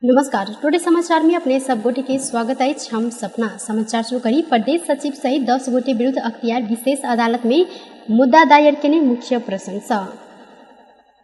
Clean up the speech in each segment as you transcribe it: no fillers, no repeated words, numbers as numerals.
नमस्कार, टुडे समाचार में अपने सब गोटे के स्वागत अछि। हम सपना समाचार शुरू करी। प्रदेश सचिव सहित 10 गोटे विरुद्ध अख्तियार विशेष अदालत में मुद्दा दायर केने मुख्य प्रशंसा।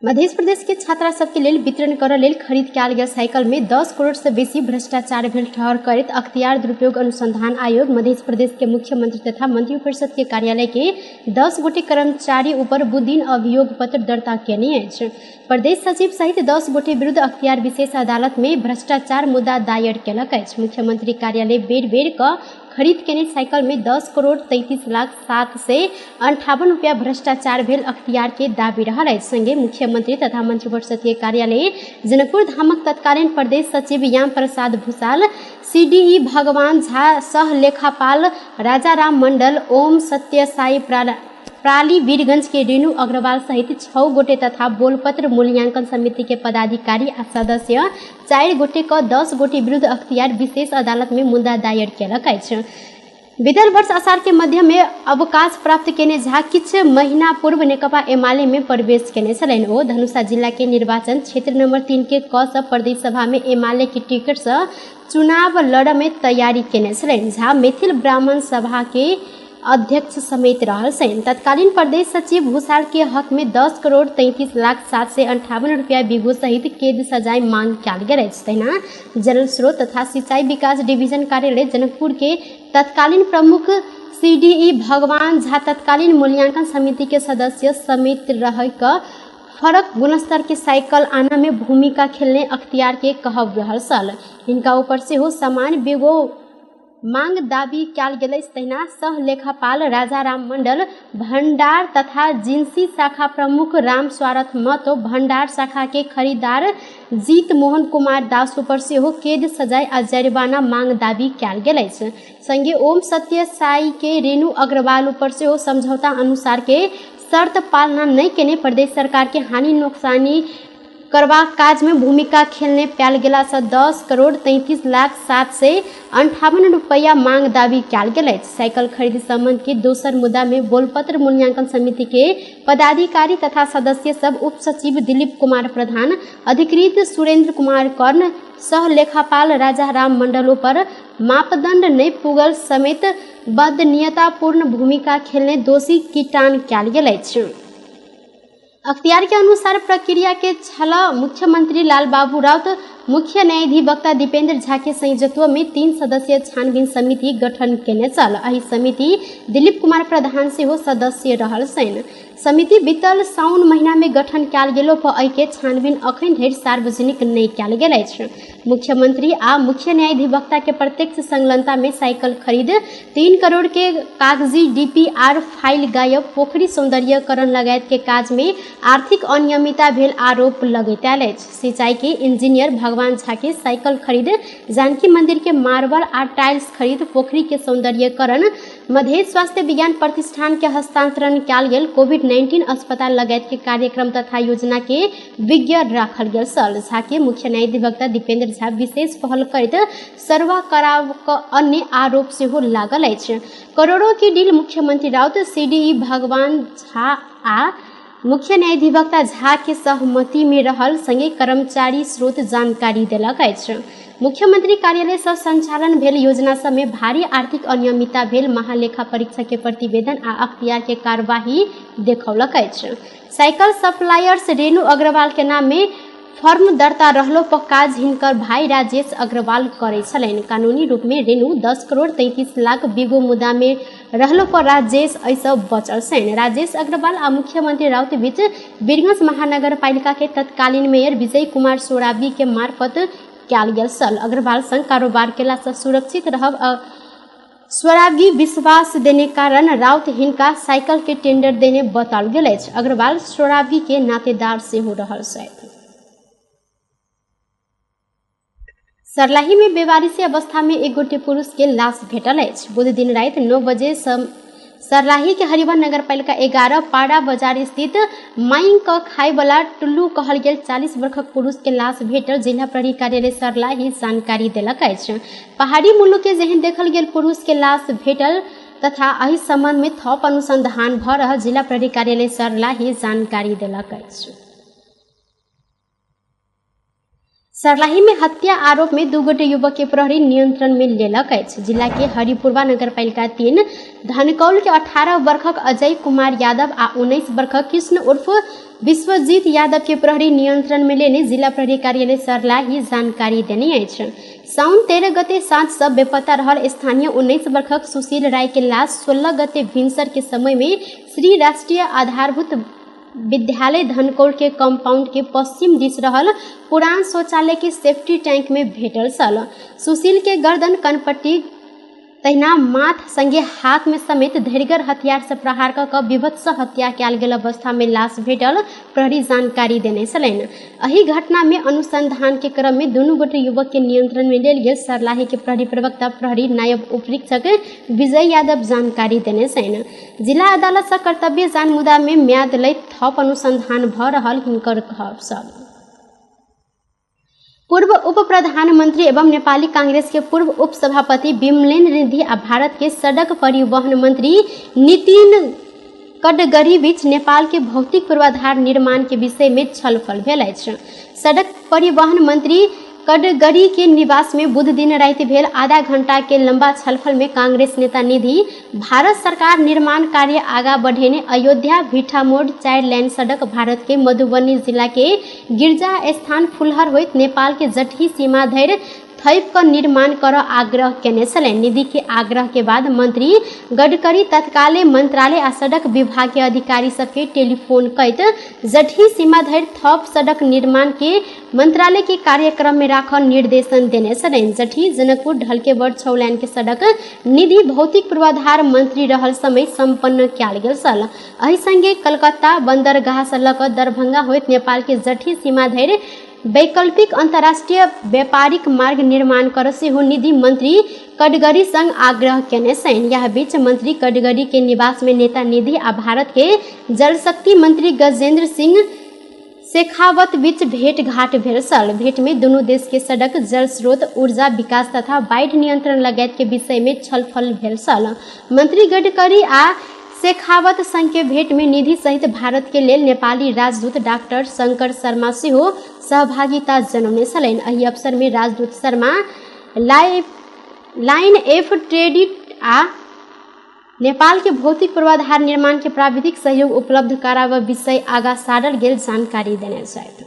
मध्य प्रदेश के छात्रा सबके लेल वितरण करऽ लेल खरीद कयल गेल साइकिल में 10 करोड़ से बेसी भ्रष्टाचार भेल ठहर करैत अख्तियार दुरुपयोग अनुसंधान आयोग मध्य प्रदेश के मुख्यमंत्री तथा मंत्रिपरिषद के कार्यालय के 10 गोटे कर्मचारी ऊपर बुधदिन अभियोग पत्र दर्ता केने अछि। प्रदेश सचिव सहित 10 गोटे विरुद्ध अख्तियार विशेष अदालत में भ्रष्टाचार मुद्दा दायर केलक अछि। मुख्यमंत्री कार्यालय बेर बेर क खरीद केने साइकिल में 10 करोड़ 33 लाख 758 रुपया भ्रष्टाचार भेल अख्तियार के दावी रहल अछि। संगे मुख्यमंत्री तथा मंत्रिपरिषद के कार्यालय जनकपुर धामक तत्कालीन प्रदेश सचिव याम प्रसाद भूषाल, सीडीई भगवान झा, सह लेखापाल राजाराम मंडल, ओम सत्य साई प्राली वीरगंज के रेणु अग्रवाल सहित 6 गोटे तथा बोलपत्र मूल्यांकन समिति के पदाधिकारी आ सदस्य 4 गोटे क 10 गोटे विरुद्ध अख्तियार विशेष अदालत में मुद्दा दायर केलक अछि। बीतल वर्ष असार के मध्य में अवकाश प्राप्त केने झा किछु महीना पूर्व नेकपा एमाले में प्रवेश केने छलनि। ओ धनुषा जिला के निर्वाचन क्षेत्र नंबर 3 के क सँ प्रदेश सभा में एमाले के टिकट से चुनाव लड़ऽ में तैयारी केने छलनि। झा मैथिल ब्राह्मण सभा के अध्यक्ष समेत रहल छनि। तत्कालीन प्रदेश सचिव भूषाल के हक में 10 करोड़ 33 लाख 758 रुपया बिगो सहित कैद सजाय मांग कयल गेल अछि। तहिना जल स्रोत तथा सिंचाई विकास डिवीजन कार्यालय जनकपुर के तत्कालीन प्रमुख सीडीई भगवान झा तत्कालीन मूल्यांकन समिति के सदस्य समेत रह क फरक गुणस्तर के साइकिल आना में भूमिका खेलने अख्तियार के कहब रहल छल। हिनका ऊपर सेहो समान बिगो मांग दावी कयल गेल अछि। तहिना सह लेखापाल राजाराम मंडल, भंडार तथा जिंसी शाखा प्रमुख राम स्वारथ महतो, भंडार शाखा के खरीदार जीत मोहन कुमार दास ऊपर सेहो कैद सजाय आ जरिमाना मांग दावी कयल गेल अछि। संगे ओम सत्य साई के रेणु अग्रवाल ऊपर सेहो समझौता अनुसार के शर्त पालना नहि केने प्रदेश सरकार के हानि नोकसानी करबाक काज में भूमिका खेलने पायल गेला से 10 करोड़ 33 लाख 758 रुपया मांग दावी कयल गेल अछि। साइकिल खरीद संबंध के दोसर मुद्दा में बोलपत्र मूल्यांकन समिति के पदाधिकारी तथा सदस्य सब उप सचिव दिलीप कुमार प्रधान, अधिकृत सुरेंद्र कुमार कर्ण, सह लेखापाल राजाराम मंडल पर मापदंड नहि पुगल समेत बदनियतापूर्ण भूमिका खेलने दोषी किटान कयल गेल अछि। अख्तियार के अनुसार प्रक्रिया के छल मुख्यमंत्री लाल बाबू राउत मुख्य न्यायाधिवक्ता दीपेंद्र झा के संयोजकत्व में 3 सदस्यीय छानबीन समिति गठन केने छल। एहि समिति दिलीप कुमार प्रधान सेहो सदस्य रहल छनि। समिति बीतल साउन महीना में गठन कयल गेलो पर एहि के छानबीन अखन धरि सार्वजनिक नहि कयल गेल अछि। मुख्यमंत्री आ मुख्य न्यायाधिवक्ता के प्रत्यक्ष संलग्नता में साइकिल खरीद 3 करोड़ के कागजी डीपीआर फाइल गायब, पोखरि सौंदर्यीकरण लगायत के काज में आर्थिक अनियमितता भेल आरोप लगैत आयल अछि। सिंचाई के इंजीनियर भगवान झा के साइकिल खरीद, जानकी मंदिर के मार्बल आ टाइल्स खरीद, पोखरि के सौंदर्यीकरण, मधेश स्वास्थ्य विज्ञान प्रतिष्ठान के हस्तांतरण कयल गेल, कोविड-19 अस्पताल लगायत के कार्यक्रम तथा योजना के विज्ञ राखल गेल छल। झा के मुख्य न्यायाधिवक्ता दीपेंद्र झा विशेष पहल करैत सर्वा कराव क अन्य आरोप सेहो लागल अछि। करोड़ों की डील मुख्यमंत्री राउत, सीडीई भगवान झा आ मुख्य न्यायाधिवक्ता झा के सहमति में रहल संगे कर्मचारी स्रोत जानकारी देलक अछि। मुख्यमंत्री कार्यालय सँ संचालन भेल योजना सब में भारी आर्थिक अनियमितता भेल महालेखा परीक्षा के प्रतिवेदन आ अख्तियार के कार्यवाही देखौलक अछि। साइकिल सप्लायर्स रेणु अग्रवाल के नाम में फर्म दर्ता रहलो पर काज हिनकर भाई राजेश अग्रवाल करे छलनि। कानूनी रूप में रेणु 10 करोड़ 33 लाख बिगो मुद्दा में रहलो पर राजेश एहिसँ बचल छनि। राजेश अग्रवाल आ मुख्यमंत्री राउत बीच वीरगंज महानगरपालिका के तत्कालीन मेयर विजय कुमार सोराबी के मार्फत कयल गेल छल। अग्रवाल संग कारोबार केला सँ सुरक्षित रहब स्वरागी विश्वास देने कारण राउत हिनका साइकिल के टेंडर देने बताओल गेल अछि। अग्रवाल सोराबी के नातेदार सेहो रहल छथि। सरलाही में बेवारिसी अवस्था में एक गोटे पुरुष के लाश भेटल अछि। बुध दिन राति 9 बजे सरलाही के हरिवन नगरपालिका 11 पाड़ा बाजार स्थित माइंग क खाय वाला टुल्लू कहल गेल 40 वर्षक पुरुष के लाश भेटल जिला प्रहरी कार्यालय सरलाही जानकारी देलक अछि। पहाड़ी मुलुक के जेहन देखल गेल पुरुष के लाश भेटल तथा एहि संबंध में थप अनुसंधान भ रहल जिला प्रहरी कार्यालय सरलाही जानकारी देलक अछि। सर्लाही में हत्या आरोप में 2 गोटे युवक के प्रहरी नियंत्रण में लेलक अछि। जिला के हरिपुरवा नगरपालिका 3 धनकौल के 18 वर्षक अजय कुमार यादव आ 19 वर्षक कृष्ण उर्फ विश्वजीत यादव के प्रहरी नियंत्रण में लेने जिला प्रहरी कार्यालय सर्लाही जानकारी देने अछि। साउन 13 गते साँझ सब बेपत्ता रहल स्थानीय 19 वर्षक सुशील राय के लाश 16 गते भिनसर के समय में श्री राष्ट्रीय आधारभूत विद्यालय धनकौल के कंपाउंड के पश्चिम दिस रहल पुरान शौचालय के सेफ्टी टैंक में भेटल छल। सुशील के गर्दन, कनपट्टी तहिना माथ संगे हाथ में समेत धरिगर हथियार से प्रहार कऽ विभत्स हत्या कयल गेल अवस्था में लाश भेटल प्रहरी जानकारी देने छलनि। एहि घटना में अनुसंधान के क्रम में दुनू गोटे युवक के नियंत्रण में लेल गेल सर्लाही के प्रहरी प्रवक्ता प्रहरी नायब उपरीक्षक विजय यादव जानकारी देने छनि। जिला अदालत से कर्तव्य जान मुद्दा में म्याद लैत थप अनुसंधान भऽ रहल हिनकर कहब छल। पूर्व उप प्रधानमंत्री एवं नेपाली कांग्रेस के पूर्व उप सभापति बिमलेन्द्र निधि आ भारत के सड़क परिवहन मंत्री नितिन गडकरी बीच नेपाल के भौतिक पूर्वाधार निर्माण के विषय में छलफल भेल अछि। सड़क परिवहन मंत्री गडकरी के निवास में बुध दिन राति भेल आधा घंटा के लंबा छलफल में कांग्रेस नेता निधि भारत सरकार निर्माण कार्य आगा बढ़ेने अयोध्या भिठामोड़ 4 लेन सड़क भारत के मधुबनी जिला के गिरजा स्थान फुलहर होइत नेपाल के जटही सीमा धरि थैप क निर्माण कर आग्रह केने छलनि। निधि के आग्रह के बाद मंत्री गडकरी तत्काले मंत्रालय आ सड़क विभाग के अधिकारी सबके टेलीफोन करैत जटही सीमा धरि थप सड़क निर्माण के मंत्रालय के कार्यक्रम में राखल निर्देशन देने छलनि। जटही जनकपुर ढलकेबर 6 लाइन के सड़क निधि भौतिक पूर्वाधार मंत्री रहल समय सम्पन्न कयल गेल छल। एहि संगे कलकत्ता बंदरगाह से लऽ कऽ दरभंगा होइत नेपाल के जटही सीमा धरि वैकल्पिक अंतर्राष्ट्रीय व्यापारिक मार्ग निर्माण कर सेहो निधि मंत्री गडकरी संग आग्रह केने छनि। यह बीच मंत्री गडकरी के निवास में नेता निधि आ भारत के जलशक्ति मंत्री गजेंद्र सिंह शेखावत बीच भेंट घाट भेल छल। भेंट में दुनू देश के सड़क, जल स्रोत, ऊर्जा विकास तथा बाढ़ि नियंत्रण लगायत के विषय में छलफल भेल छल। मंत्री गडकरी आ शेखावत संघ के भेंट में निधि सहित भारत के लेल नेपाली राजदूत डॉक्टर शंकर शर्मा सेहो सहभागिता जनौने छलनि। एहि अवसर में राजदूत शर्मा लाइन एफ क्रेडिट आ नेपाल के भौतिक पूर्वाधार निर्माण के प्राविधिक सहयोग उपलब्ध कराबऽ विषय आगा सारल गेल जानकारी देने छथि।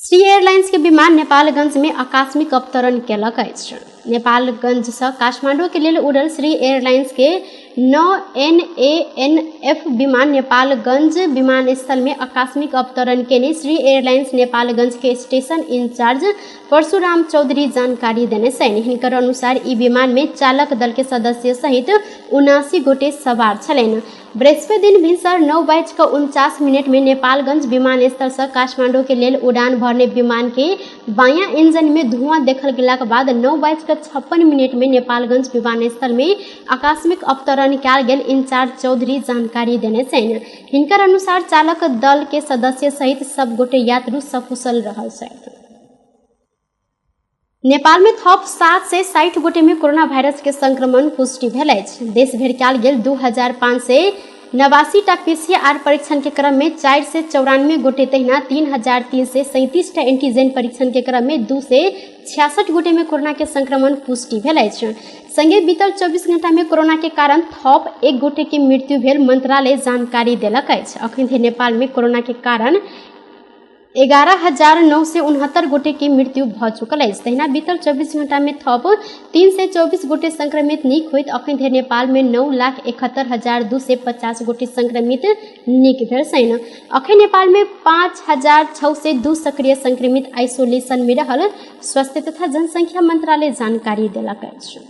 श्री एयरलाइंस के विमान नेपालगंज में आकस्मिक अवतरण केलक अछि। नेपालगंज से काठमांडू के लेल उड़ल श्री एयरलाइंस के 9 NANF विमान नेपालगंज विमानस्थल में आकस्मिक अवतरण केने श्री एयरलाइंस नेपालगंज के स्टेशन इंचार्ज परशुराम चौधरी जानकारी देने छनि। हिनकर अनुसार ई विमान में चालक दल के सदस्य सहित 79 गोटे सवार छलनि। बृहस्पति दिन भिनसर 9:49 में नेपालगंज विमानस्थल से काठमांडू के लेल उड़ान भरने विमान के बायां इंजन में धुआं देखल गेलाक बाद 9:56 में नेपालगंज विमानस्थल में आकस्मिक अवतरण कयल गेल इंचार्ज चौधरी जानकारी देने छनि। हिनकर अनुसार चालक दल के सदस्य सहित सब गोटे यात्रु सकुशल रहल छथि। नेपाल में थप 760 गोटे में कोरोना वायरस के संक्रमण पुष्टि भेल अछि। देश भरि कयल गेल 2589 टा पीसीआर परीक्षण के क्रम में 494 गोटे तहिना 3337 टा एंटीजन परीक्षण के क्रम में 266 गोटे में कोरोना के संक्रमण पुष्टि भेल अछि। संगे बीतल 24 घंटा में कोरोना के कारण थप 1 गोटे के मृत्यु भेल मंत्रालय जानकारी देलक अछि। अखन धरि नेपाल में कोरोना के कारण 11,969 गोटे के मृत्यु भऽ चुकल अछि। तहिना बीतल 24 घंटा में थप 324 गोटे संक्रमित नीक होइत अखन धरि नेपाल में 9,71,250 गोटे संक्रमित नीक भेल छनि। अखन नेपाल में 5,602 सक्रिय संक्रमित आइसोलेशन में रहल स्वास्थ्य तथा जनसंख्या मंत्रालय जानकारी देलक अछि।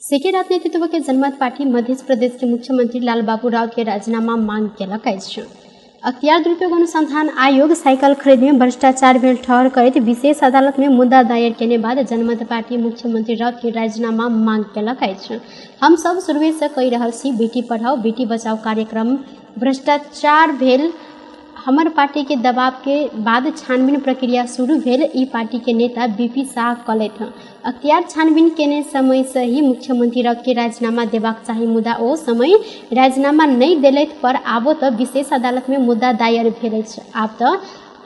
सीके राउत नेतृत्व के जनमत पार्टी मध्य प्रदेश के मुख्यमंत्री लालबाबू राउत के राजीनामा मांग केलक अछि। अख्तियार दुरुपयोग अनुसंधान आयोग साइकिल खरीद में भ्रष्टाचार भेल ठहर करैत विशेष अदालत में मुद्दा दायर केने बाद जनमत पार्टी मुख्यमंत्री राउत के राजीनामा मांग केलक अछि। हम सब शुरुए से कहि रहल छी बेटी पढ़ाओ बेटी बचाओ कार्यक्रम भ्रष्टाचार भेल हमर पार्टी के दबाव के बाद छानबीन प्रक्रिया शुरू भेल ई पार्टी के नेता बीपी शाह कहलथि। अख्तियार छानबीन केने समय से ही मुख्यमंत्री राउत के राजीनामा देबाक चाही, मुदा ओ समय राजीनामा नहि देलथि पर आबो तऽ विशेष अदालत में मुद्दा दायर भेल अछि। आब तऽ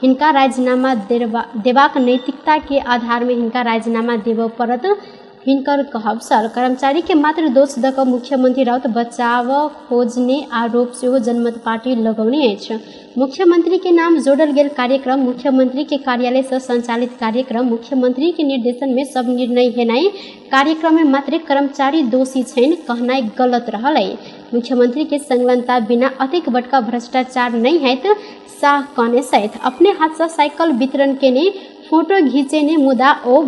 हिनका राजीनामा देबाक नैतिकता के आधार में हिनका राजीनामा देबऽ पड़त हिनकर कहब छल। कर्मचारी के मात्र दोष दऽ कऽ मुख्यमंत्री राउत बचाव खोजने आरोप सेहो जनमत पार्टी लगौने अछि। मुख्यमंत्री के नाम जोड़ल गेल कार्यक्रम, मुख्यमंत्री के कार्यालय से संचालित कार्यक्रम, मुख्यमंत्री के निर्देशन में सब निर्णय हेनाइ कार्यक्रम में मात्र कर्मचारी दोषी छनि कहनाइ गलत रहल अइ। मुख्यमंत्री के संलग्नता बिना अतेक बड़का भ्रष्टाचार नहि हैत शाह कहने छथि। अपने हाथ से साइकिल वितरण केने फोटो घिचेने मुदा ओ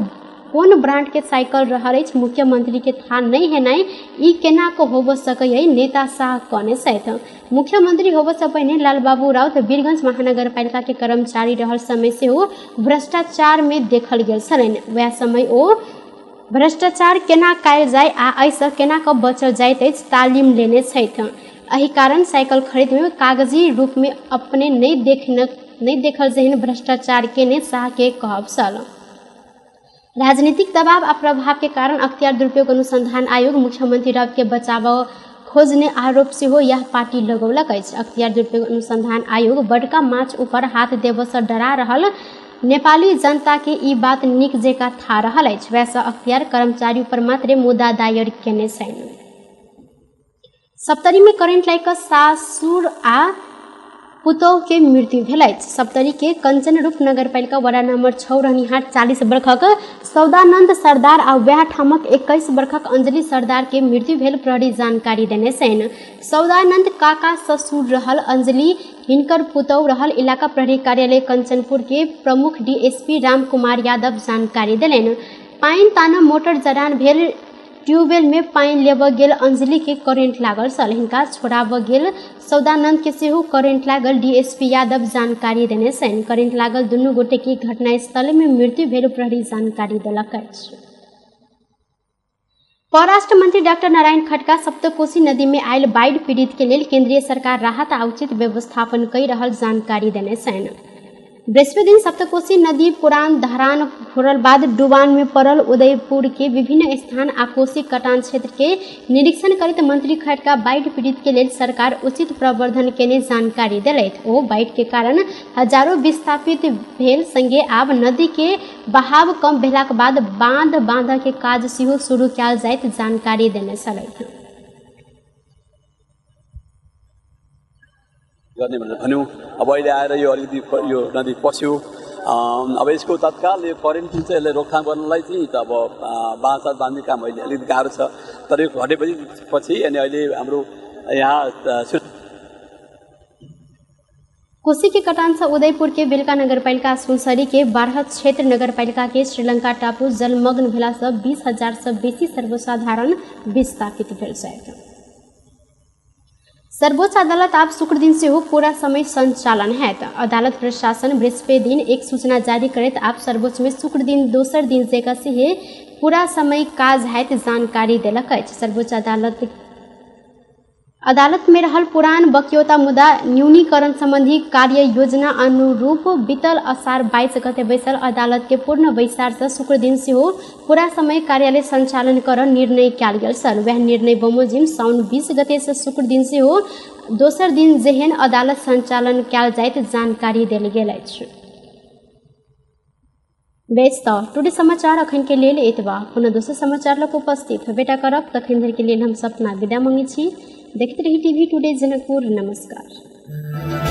कोन ब्रांड के साइकिल रहल अछि मुख्यमंत्री के थाह नहि हेनाइ ई केना कऽ होबऽ सकैए नेता शाह कहने छथि। मुख्यमंत्री होबऽ से पहिने लालबाबू राउत वीरगंज महानगरपालिका के कर्मचारी रहल समय सेहो भ्रष्टाचार में देखल गेल छलनि। वएह समय ओ भ्रष्टाचार केना कयल जाय आ एहिसँ केना कऽ बचल जाइत अछि तालीम लेने छथि। एहि कारण साइकिल खरीद में कागजी रूप में अपने नहि देखल जेहन भ्रष्टाचार केने शाह के कहब छल। राजनीतिक दबाव आ प्रभाव के कारण अख्तियार दुरुपयोग अनुसंधान आयोग मुख्यमंत्री राउत के बचाव खोजने आरोप सेहो यह पार्टी लगौलक अछि। अख्तियार दुरुपयोग अनुसंधान आयोग बड़का माछ ऊपर हाथ देबऽ से डरा रहल नेपाली जनता के ई बात नीक जकाँ था रहल अछि। वैसे अख्तियार कर्मचारी ऊपर मात्रे मुद्दा दायर केने छनि। सप्तरी में करेंट लागि कऽ सासुर आ पुतोह के मृत्यु भेल अछि। सप्तरी के कंचन रूप नगरपालिका वडा नंबर 6 रहनिहार 40 बरखक सौदानंद सरदार आ वएह ठामक 21 बरखक अंजलि सरदार के मृत्यु भेल प्रहरी जानकारी देने छनि। सौदानंद काका ससुर रहल अंजलि हिनकर पुतोह रहल इलाका प्रहरी कार्यालय कंचनपुर के प्रमुख डीएसपी राम कुमार यादव जानकारी देलनि। पानि तानऽ मोटर जड़ान भेल ट्यूबवेल में पानि लेबऽ गेल अंजलि के करेंट लागल छल। हिनका छोड़ाबऽ गेल सौदानंद के सेहो करेंट लागल डीएसपी यादव जानकारी देने छनि। करेंट लागल दुनू गोटे के घटनास्थल में मृत्यु भेल प्रहरी जानकारी देलक अछि। परराष्ट्र मंत्री डॉक्टर नारायण खड़का सप्तकोशी नदी में आयल बाढ़ि पीड़ित के लेल केंद्रीय सरकार राहत आ उचित व्यवस्थापन कई रहल जानकारी देने छनि। बृहस्पति दिन सप्तकोशी नदी पुरान धरान फोड़ल बाद डुबान में पड़ल उदयपुर के विभिन्न स्थान आ कोसी कटान क्षेत्र के निरीक्षण करैत मंत्री खड़का बाढ़ि पीड़ित के लेल सरकार उचित प्रवर्धन केने जानकारी देलथि। ओ बाढ़ि के कारण हजारों विस्थापित भेल संगे आब नदी के बहाव कम भेलाक बाद बांध बांधऽ के काज सेहो शुरू कयल जाइत जानकारी देने छलथि। गर्ने भनेर भन्यौँ। अब अहिले आएर यो अलिकति यो नदी पस्यो। अब यसको तत्काल यो करेन्ट जुन चाहिँ यसलाई रोकथाम गर्नलाई चाहिँ त अब बाँध साँध बाँध्ने काम अहिले अलिकति गाह्रो छ, तर यो घटेपछि पछि अनि अहिले हाम्रो यहाँ कोसी के कटान से उदयपुर के बेलका नगरपालिका सुनसरी के 12 क्षेत्र नगरपालिका के श्रीलंका टापू जलमग्न भेला से 20,000 से बेसी सर्वसाधारण विस्थापित भेल छथि। सर्वोच्च अदालत आब शुक्र दिन सेहो पूरा समय संचालन हैत। अदालत प्रशासन बृहस्पति दिन एक सूचना जारी करैत आब सर्वोच्च में शुक्र दिन दोसर दिन जकाँ सेहो पूरा समय काज हैत जानकारी देलक अछि। सर्वोच्च अदालत में रहल पुरान बक्यौता मुद्दा न्यूनीकरण संबंधी कार्य योजना अनुरूप बीतल असार 22 गते बैसल अदालत के पूर्ण बैसार से शुक्र दिन सेहो पूरा समय कार्यालय संचालन कर निर्णय कयल गेल छल। वएह निर्णय बमोजिम साउन 20 गते से शुक्र दिन सेहो दोसर दिन जेहन अदालत संचालन कयल जाइत जानकारी देल गेल अछि। बेस त टुडे समाचार अखन के लेल एतबा। पुनः दोसर समाचार लग उपस्थित होबेटा करब, तखन धरि के लेल हम सपना विदा मंगै छी। देखैत रही टीवी टुडे जनकपुर। नमस्कार।